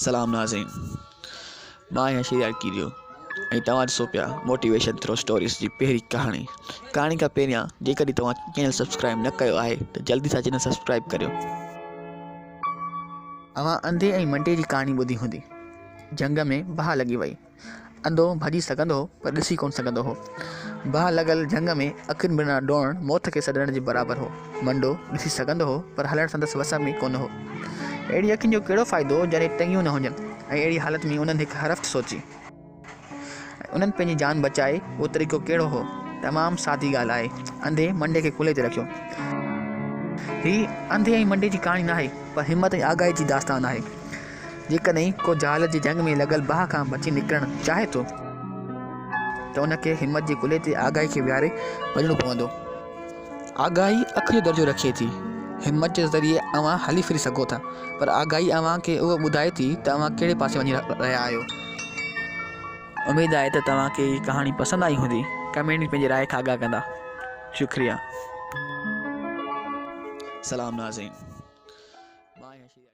سلام ناظرين مان آهيان شهريار ڪيريو ۽ توهان ڏسو پيا موٽيويشن ٿرو اسٽوريز جي پهرين ڪهاڻي. ڪهاڻي کان پهريان جيڪڏهن توهان چينل سبسڪرائب نه ڪيو آهي ته جلدي سان چينل سبسڪرائب ڪريو. اوهان انڌي ۽ منڊي جي ڪهاڻي ٻڌي هوندي. جهنگ ۾ باهه لڳي وئي. انڌو ڀڄي سگهندو هو پر ڏسي ڪونه سگهندو هو. باهه لڳل جهنگ ۾ اکين بنا ڊوڙڻ موت کي سڏڻ جي برابر هو. منڊو ڏسي سگهندو هو پر هلڻ سندس وس ۾ ڪونه هو. اهڙي اکين جو ڪهڙو فائدو جڏهن ٽنگيون نه هجن ۽ اهڙي حالت ۾ انهن هڪ حرفت سوچي. انهن پنهنجي جان بچائي اهو طريقو ڪهڙو هو؟ تمام سادي ڳالهه آهي. انڌي منڊي کي ڪلهي تي رکيو. هي انڌي ۽ منڊي جي ڪهاڻي ناهي پر همت ۽ آگاهي جي داستان آهي. جيڪڏهن ڪو جهالت جي جهنگ ۾ لڳل باهه کان بچي نڪرڻ چاهي ٿو ته ان کي همت جي ڪلهي تي آگاهي کي ويهاري وڃڻو پوندو. آگاهي اک جو درجو رکي ٿي. همت جي ذريعي اوهان هلي ڦري سگهو ٿا پر آگاهي اوهان کي اهو ٻڌائي ٿي ته اوهان ڪهڙي پاسي وڃي رهيا آهيو. اميد آهي ته توهان کي هي ڪهاڻي پسند آئي هوندي. ڪمينٽ ۾ پنهنجي راء کان آگاهه ڪندا. شڪريه. سلام ناظرين.